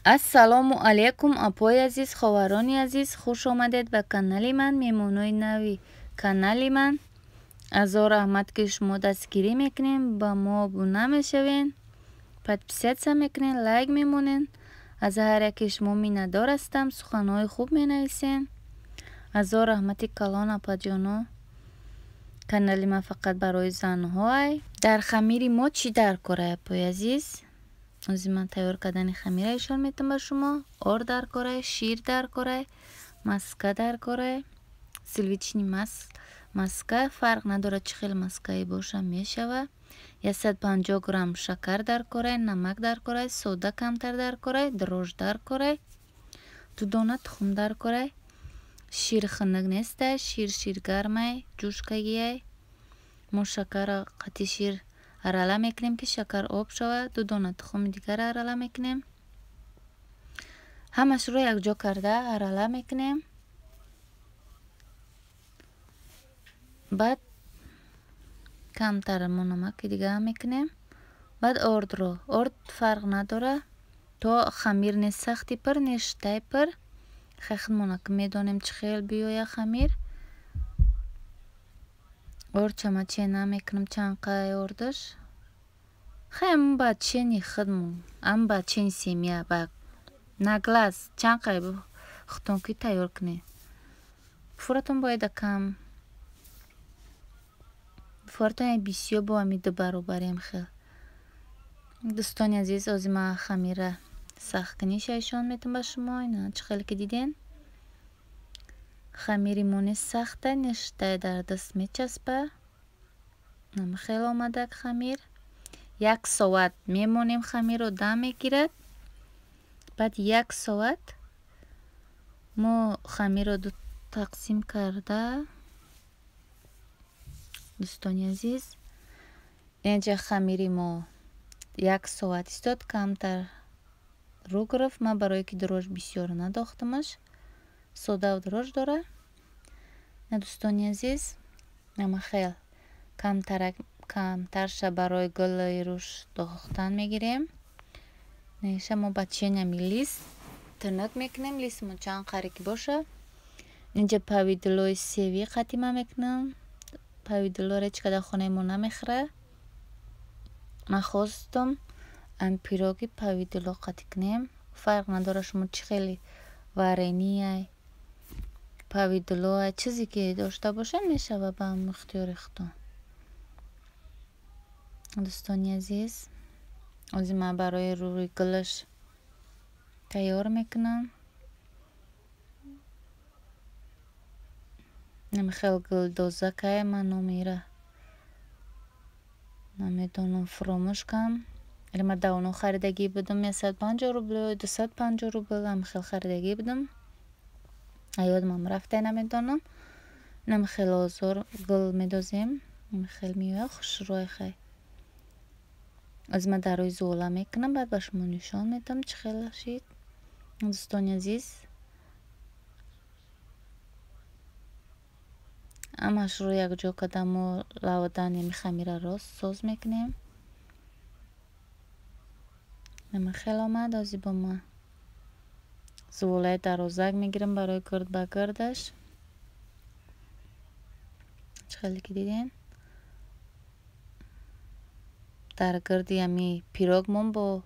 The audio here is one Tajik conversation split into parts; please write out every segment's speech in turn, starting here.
Ассалому алайкум, апои азиз, ховарони азиз, хуш омадед ба канали ман, меҳмонои нави канали ман. Азор раҳмат, ки шумо дастгирӣ мекунем, ба мо обуна мешавен, подписаться мекунен, лайк мемонен. Аз ҳар яке шумо миннатдор ҳастам, суханҳои хуб менависен. Азор раҳмати калон, апаҷоно. Канали ман фақат барои занҳоай. Дар хамири мо чӣ дар корай, апои азиз? Ози ман тайёр кардани хамира ишон метам ба шумо. Орд дар корай, шир дар корай, маска дар корай, сливочный маска, фарқ надорад чӣ хел маскае боша, мешава. 150 грамм шакар дар корай, намак дар корай, сода камтар дар корай, дрожж дар корай, 2 дона тухм дар корай. Шир хунук нестай, шир гармай, ҷӯшкагиай. Мо шакарро қатъи шир арала мекунем, ки шакар об шавад. 2 дона тухми дигарро арала мекунем. Ҳамашро якҷо карда арала мекунем. Баъд камтар мо намаки дига мекунем. Баъд ордро. Орд фарқ надора, то хамир не сахти пир, не шитай пир. Хай худмона ки медонем чӣ хел биёя хамир. Орд чама чен намекунам, чанд қай ордаш. Хай ам ба чени худмон, ам ба чени семья, ба на глаз чанд қай худтон ки тайёр кунед. Фуратон бояда кам. Фуратон я бисёр бо ами 2 баробарем хел. Дӯстони азиз, ози ман хамира сахткуниша ишон метам ба шумо. Ина чӣ хеле ки диден. Хамири мо не сахта, не шитай, дар даст мечаспа. Нам хел омадак хамир. 1 соат мемонем, хамирро дам мегирад. Баъд 1 соат мо хамирро ду тақсим карда. Дӯстони азиз, инҷа хамири мо 1 соат истод, камтар рӯ гирифт. Ман барое ки дрожж бисёр надохтамаш, содаву дрожж дора. Дӯстони азиз, ама хел камтарша барои гули рӯш дохтан мегирем. Неша мо ба ченами лист тунук мекунем. Листмо чанд қаре ки боша. Инҷа павидлои севи қатима мекунам. Павидлоро ҳеҷ када хонаи мо намехӯра. Ман хостам ам пироги павидло қатӣ кунем. Фарқ надора шумо чӣ хели варенияй, павидлоай, чизе ки дошта бошед, мешава ба ҳам ихтиёри худтон. Дӯстони азиз, ози ман барои рӯи гулаш тайёр мекунам. Хел гулдозакай, ман номира намедонам, фуромӯш кам. Ман давно харидагӣ будам, 150 рубл, 250 рубл ам хел харидагӣ будам. Ёдмам рафта, намедонам. Нам хел озор гул медозем. Хел меояд хушрӯй хай. Аз ман дар рӯи зуола мекунам, баъд ба шумо нишон медам чӣ хел шид. Дӯстони азиз, ҳамашро якҷо карда мо лаводан ами хамира рост соз мекунем. Ама хел омад. Ози бо ман зуволаи дарозак мегирам барои гирд ба гирдаш. Чӣ хеле ки дидем, дар гирди ами пирогмон бо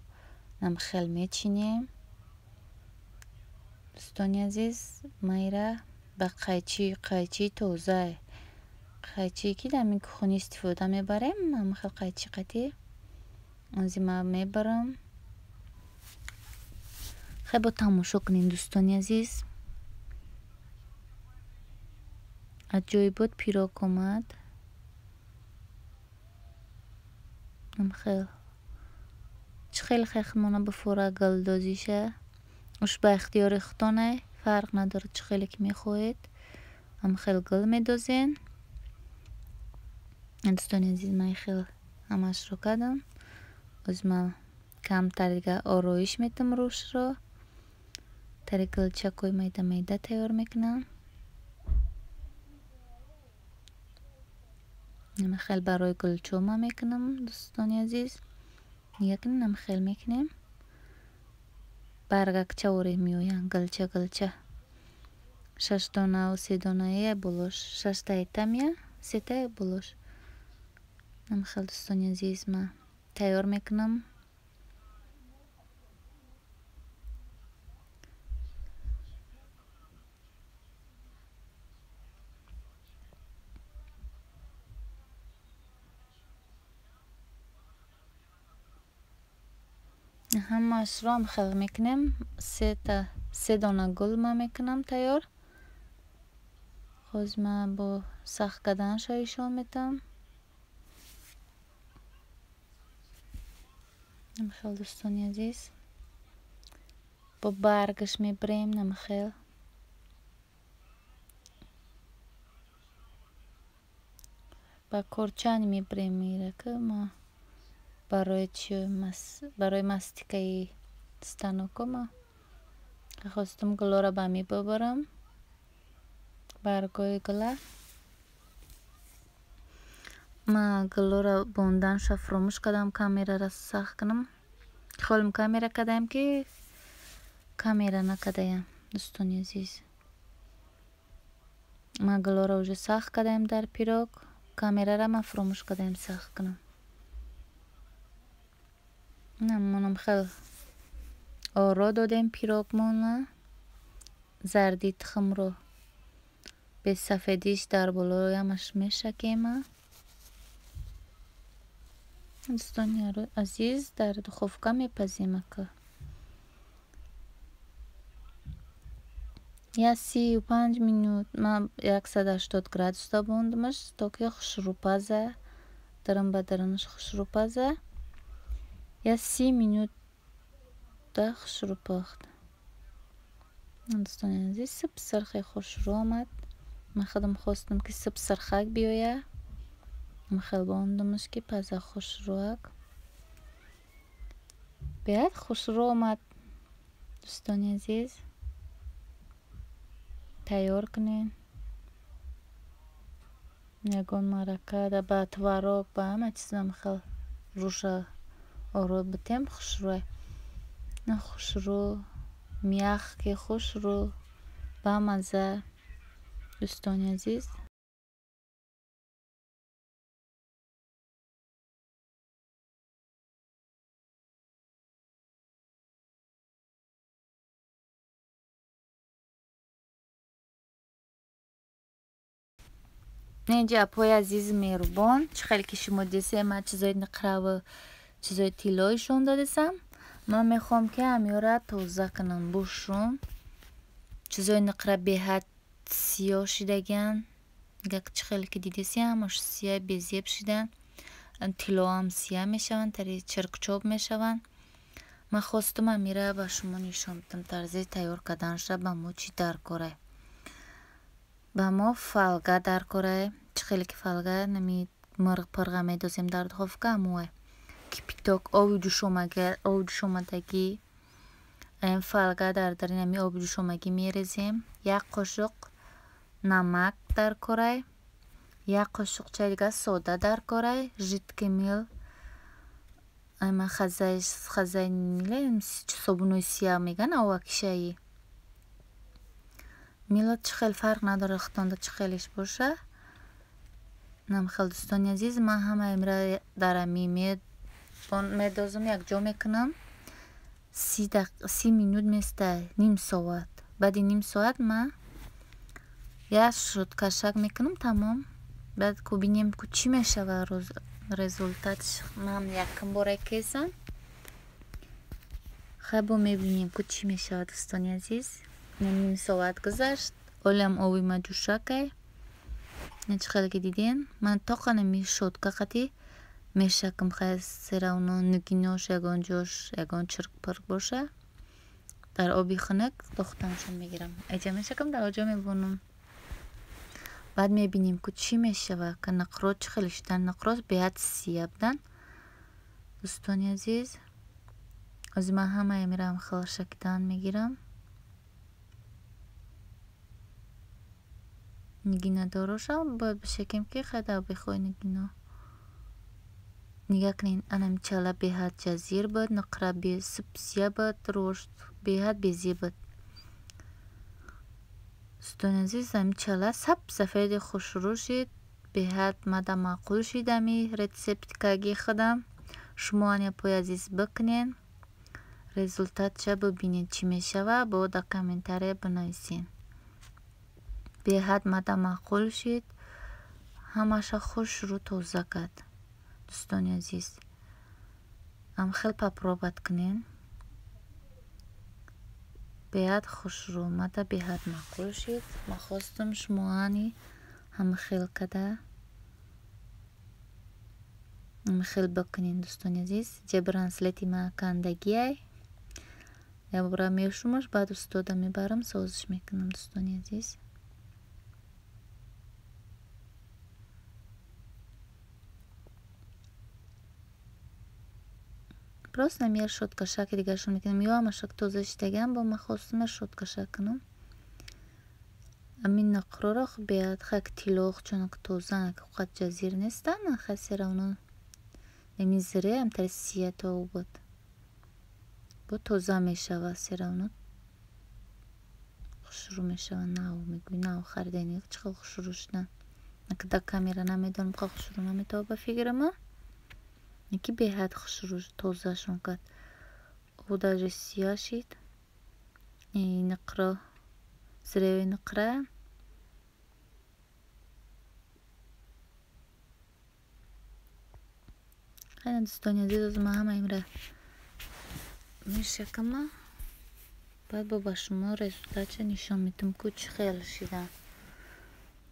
нам хел мечинем. Дӯстони азиз, майра ба қайчи, қайчии тоза, қайчие ки дар ами кухонӣ истифода мебарем, ам хел қайчи қатӣ ози ман мебарам. Хай бо тамошо кунем, дӯстони азиз. Аҷоибот пирог омад. Ам хел чӣ хеле хай худмона бифора гулдозиша. Уш ба ихтиёри худтонай, фарқ надорад чӣ хеле ки мехоҳед. Ам хел гул медозен. Дӯстони азиз, ман хел ҳамашро кардам. Оз ман камтар дига ороиш метам рӯшро. Тари гулчакҳои майда майда тайёр мекунам. Хел барои гулчо ман мекунам, дӯстони азиз. Нигоҳ кунед, ам хел мекунем. Баргакча оре меоянд, гулча гулча. Шашдонаву седонаи болош. Шаштаи тамия, сетаи болош. Намхел, дӯстони азиз, ма тайёр мекунам. Ҳамаашро ҳамхел мекунем. Се дона гул ма мекунам тайёр. Ҳозир ма бо сахт карданашро ишон метавам. Намхел, дӯстони азиз. Бо баргаш мебирем намхел. Ба корчани мебирем ира ки ма барои чи барои мастикаи станоко ма хостум гулоро ба ми бибарам. Баргои гула. Ма гулоро бонданша фуромӯш кардам, камераро сахт кунам. Холим камера кардаем ки камера накардаям, дӯстони азиз. Ма гулоро уже сахт кардаем дар пирог. Камераро ма фуромӯш кардаем сахт кунам. Намонам хел оро додем пирогмона. Зарди тухмро бесафедиш дар болоямаш мешакема. Дӯстони азиз, дар духовка мепазем ака. Я 35 минут ма 180 градуста бондумаш, то ки хушрӯ паза, дарун ба дарунаш хушрӯ паза. Я 30 минута хушрӯ пухт. Дӯстони азиз, суб сирхи хушрӯ омад. Ман худам хостам ки суб сирхак биёя. Хел бондумаш ки паза хушрӯак. Беҳад хушрӯ омад, дӯстони азиз. Тайёр кунед. Ягон маърака ба творог, ба ҳама чиз хел рӯша оро битем хушрӯ. На хушрӯ, мягкий хушрӯ, бамаза, дӯстони азиз. Инҷа, апои азизи меҳрубон, чӣ хеле ки шумо дидед, ман чизои нуқраву чизои тилло ишон додисам. Ман мехоҳам ки ҳамёра тоза кунам, бушум. Чизои нуқра беҳад сиёҳ шидагиан. Гак чӣ хеле ки дидеси, ҳамаш сия безеб шидан. Тиллоам сия мешаванд, тари чиркчоп мешаванд. Ман хостум ҳамира ба шумо нишон бидам тарзи тайёр карданашро, ба мо чӣ даркорай. Ба мо фолга даркорай. Чӣ хеле ки фолга нами мирғ пирға медозем дар духовка, ҳамоай. Кипяток, оби ҷӯшомадагӣ. Ин фолга дар дарин ҳами оби ҷӯшомагӣ мерезем. Як қошуқ намак даркорай. Як қошуқчаи дига сода даркорай. Жидкий мыл. Ама хазаи собунои сия меган овакишаи. Мило чӣ хел фарқ надорад, худтонда чӣ хелиш боша. Намхел, дӯстони азиз, ман ҳамаи имра дар ҳами медозам, якҷо мекунам. 30 минут места, ним соат. Баъди ним соат ман як щёткашак мекунам, тамом. Баъд ку бинем ку чӣ мешава результатш. Ман якум бора кесам. Хай бо мебинем ку чӣ мешава, дӯстони азиз. Ним соат гузашт. Олиам оби ма ҷӯшакай. Чӣ хеле ки диден, ман тоқа нами щётка қати мешакам, хай серавно нигинош ягон ҷош ягон чирк-пирк боша. Дар оби хунук дохтанашон мегирам. Эҷа мешакам, дар оҷо мебонам. Баъд мебинем ку чӣ мешава, ка нуқро чӣ хеле шидан. Нуқро беҳад сия будан. Дӯстони азиз, ҳозир ман ҳамаи мирам хел шакидан мегирам. Нигинадорошам бояд бишакем ки хай дар бехои нигино. Нигоҳ кунед, анами чала беҳад ҷазир буд, нуқра сипсия буд, рӯшт беҳад безеб буд. Дӯстони азиз, ами чала сап сафеди хушрӯ шид, беҳад мада маъқул шид ами рецепткаги худам. Шумо ани апои азиз бикунед, результатша бибинед чӣ мешава, бо дар комментария бинависед. Беҳад мада маъқул шид, ҳамаша хушрӯ тоза кард. Дӯстони азиз, ам хел попробовать кунед. Беҳад хушрӯ, мада беҳад маъқул шид. Ман хостам шумо ани ҳама хел када ҳама хел бикунед, дӯстони азиз. Ҷа бранслети ма кандагиай. Як бора мешумаш, баъд устода мебарам, созиш мекунам, дӯстони азиз. Просто ами як шоткашаки дигарашон мекунам. Ё ҳамашак тоза шидагиам, бо ман хостам як шоткашак кунам. Ами нуқроро беҳад хак тилло чунак тоза қад ҷазир нестанд, хай все равно ами зире амтари сия то буд. Бо тоза мешава все равно. Хушрӯ мешава, нав мегӯй, нав харидани чӣ хел хушрӯ шудан. Дар камера намедонам, қа хушрӯ наметава ба фикрама. Яки беҳад хушрӯ тозашон кард. О даже сия шид. Нуқро зиреи нуқра. Хайна дӯстони азиз, оз ман ҳама имра мешакама. Баъд бо ба шумо результатша нишон медиҳам, ку чӣ хел шидан.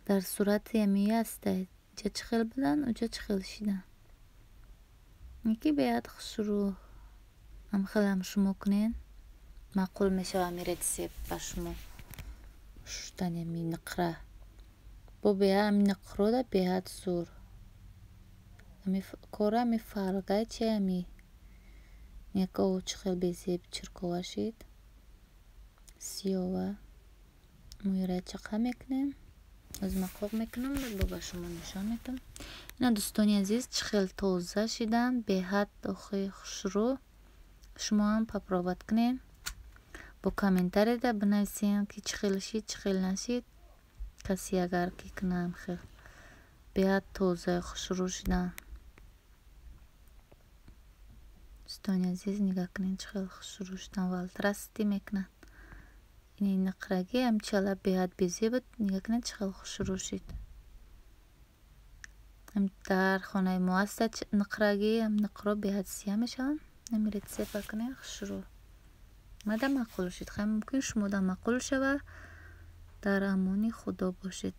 Дар сурати ами аста, ҷа чӣ хел будан, уҷа чӣ хел шидан. Яки беҳад хушрӯ. Ам хелам шумо кунед, маъқул мешава ами рецепт ба шумо. Шуштани ами нуқра. Бо беҳад ами нуқрода беҳад зур. Ами кора ами фаргай чи ами яко чӣ хел безеб чиркова шид. Сиёва. Мӯйра чақа мекунем. Оз ман қоқ мекунам, бо ба шумо нишон медиҳам. Ина дӯстони азиз, чӣ хел тоза шидан, беҳад охи хушрӯ. Шумо ҳам попробовать кунед. Бо комментарияда бинависед, ки чӣ хел шид, чӣ хел нашид. Касе агар ки кунам хел беҳад тоза хушрӯ шидан. Дӯстони азиз, нигоҳ кунед, чӣ хел хушрӯ шидан, валтрасти мекунад. Ин нуқрагӣ ам чала беҳад безеб буд, нигоҳ кунед, чӣ хел хушрӯ шид. Дар хонаи мо аста нуқрагӣ, ам нуқро беҳад сия мешаванд. Ами рецепта кунед хушрӯ. Мада маъқул шид. Хай мумкин шумода маъқул шава. Дар амони Худо бошед.